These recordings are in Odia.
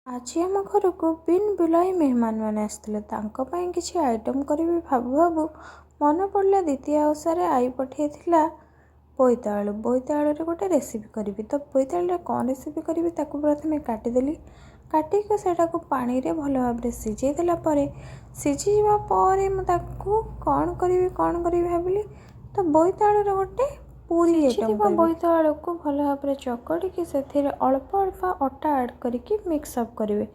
ଆଜି ଆମ ଘରକୁ ବିନ୍ ବୁଲାଇ ମେହମାନମାନେ ଆସିଥିଲେ। ତାଙ୍କ ପାଇଁ କିଛି ଆଇଟମ୍ କରିବି ଭାବୁ ଭାବୁ ମନେ ପଡ଼ିଲା, ଦ୍ୱିତୀୟା ଓଷାରେ ଆଈ ପଠେଇଥିଲା ବୋଇତାଳୁ। ବୋଇତାଳୁରେ ଗୋଟେ ରେସିପି କରିବି। ତ ବୋଇତାଳୁରେ କ'ଣ ରେସିପି କରିବି? ତାକୁ ପ୍ରଥମେ କାଟିଦେଲି। କାଟିକି ସେଇଟାକୁ ପାଣିରେ ଭଲ ଭାବରେ ସିଝେଇ ଦେଲା ପରେ, ସିଝିଯିବା ପରେ ମୁଁ ତାକୁ କ'ଣ କରିବି, କ'ଣ କରିବି ଭାବିଲି। ତ ବୋଇତାଳୁର ଗୋଟେ ପୁରୀ ସିଝିଥିବା ବୋଇତାଳୁକୁ ଭଲ ଭାବରେ ଚକଟିକି ସେଥିରେ ଅଳ୍ପ ଅଳ୍ପ ଅଟା ଆଡ଼୍ କରିକି ମିକ୍ସ ଅପ୍ କରିବେ।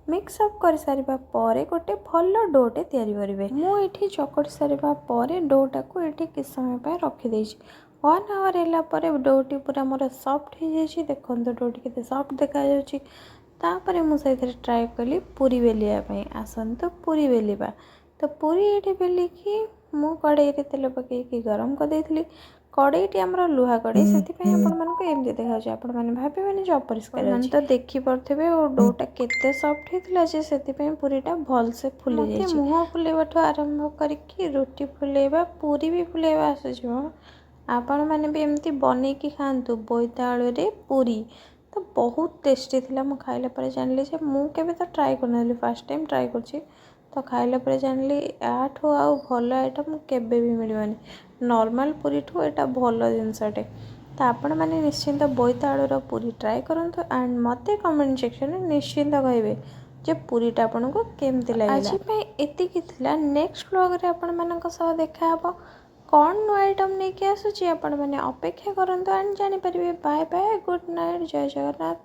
ମିକ୍ସ ଅପ୍ କରିସାରିବା ପରେ ଗୋଟେ ଭଲ ଡୋଟେ ତିଆରି କରିବେ। ମୁଁ ଏଇଠି ଚକଟି ସାରିବା ପରେ ଡୋଟାକୁ ଏଇଠି କିଛି ସମୟ ପାଇଁ ରଖିଦେଇଛି। ୱାନ୍ ଆୱାର ହେଲା ପରେ ଡୋଟି ପୁରା ମୋର ସଫ୍ଟ ହେଇଯାଇଛି। ଦେଖନ୍ତୁ, ଡୋଟି କେତେ ସଫ୍ଟ ଦେଖାଯାଉଛି। ତାପରେ ମୁଁ ସେଇଥିରେ ଟ୍ରାଏ କଲି ପୁରୀ ବେଲିବା ପାଇଁ। ଆସନ୍ତୁ, ପୁରୀ ବେଲିବା। ତ ପୁରୀ ଏଇଠି ବେଲିକି ମୁଁ କଡ଼େଇରେ ତେଲ ପକାଇକି ଗରମ କରିଦେଇଥିଲି। କଡ଼େଇଟି ଆମର ଲୁହା କଡ଼େଇ, ସେଥିପାଇଁ ଆପଣମାନଙ୍କୁ ଏମିତି ଦେଖାଯାଉଛି। ଆପଣମାନେ ଭାବିବେନି ଯେ ଅପରିଷ୍କାର ଅଛି। ତ ଦେଖିପାରୁଥିବେ ଓ ଡୋଟା କେତେ ସଫ୍ଟ ହେଇଥିଲା ଯେ ସେଥିପାଇଁ ପୁରୀଟା ଭଲସେ ଫୁଲି ଯାଇଛି। ମୁହଁ ଫୁଲେଇବାଠୁ ଆରମ୍ଭ କରିକି ରୁଟି ଫୁଲେଇବା, ପୁରୀ ବି ଫୁଲେଇବା ଆସିଯିବ। ଆପଣମାନେ ବି ଏମିତି ବନେଇକି ଖାଆନ୍ତୁ ବୋଇତାଳୁରେ ପୁରୀ। ତ ବହୁତ ଟେଷ୍ଟି ଥିଲା। ମୁଁ ଖାଇଲା ପରେ ଜାଣିଲି ଯେ ମୁଁ କେବେ ତ ଟ୍ରାଏ କରିନଥିଲି, ଫାର୍ଷ୍ଟ ଟାଇମ୍ ଟ୍ରାଏ କରୁଛି। ତ ଖାଇଲା ପରେ ଜାଣିଲି, ୟାଠୁ ଆଉ ଭଲ ଆଇଟମ୍ କେବେ ବି ମିଳିବନି। ନର୍ମାଲ୍ ପୁରୀଠୁ ଏଇଟା ଭଲ ଜିନିଷଟେ। ତ ଆପଣମାନେ ନିଶ୍ଚିନ୍ତ ବୋଇତାଳୁର ପୁରୀ ଟ୍ରାଏ କରନ୍ତୁ ଆଣ୍ଡ ମୋତେ କମେଣ୍ଟ ସେକ୍ସନରେ ନିଶ୍ଚିନ୍ତ କହିବେ ଯେ ପୁରୀଟା ଆପଣଙ୍କୁ କେମିତି ଲାଗିଲା। ଆଜି ପାଇଁ ଏତିକି ଥିଲା। ନେକ୍ସଟ ବ୍ଲଗ୍ରେ ଆପଣମାନଙ୍କ ସହ ଦେଖାହେବ। କ'ଣ ନୂଆ ଆଇଟମ୍ ନେଇକି ଆସୁଛି, ଆପଣମାନେ ଅପେକ୍ଷା କରନ୍ତୁ ଆଣ୍ଡ ଜାଣିପାରିବେ। ବାଏ ବାଏ, ଗୁଡ଼୍ ନାଇଟ୍, ଜୟ ଜଗନ୍ନାଥ।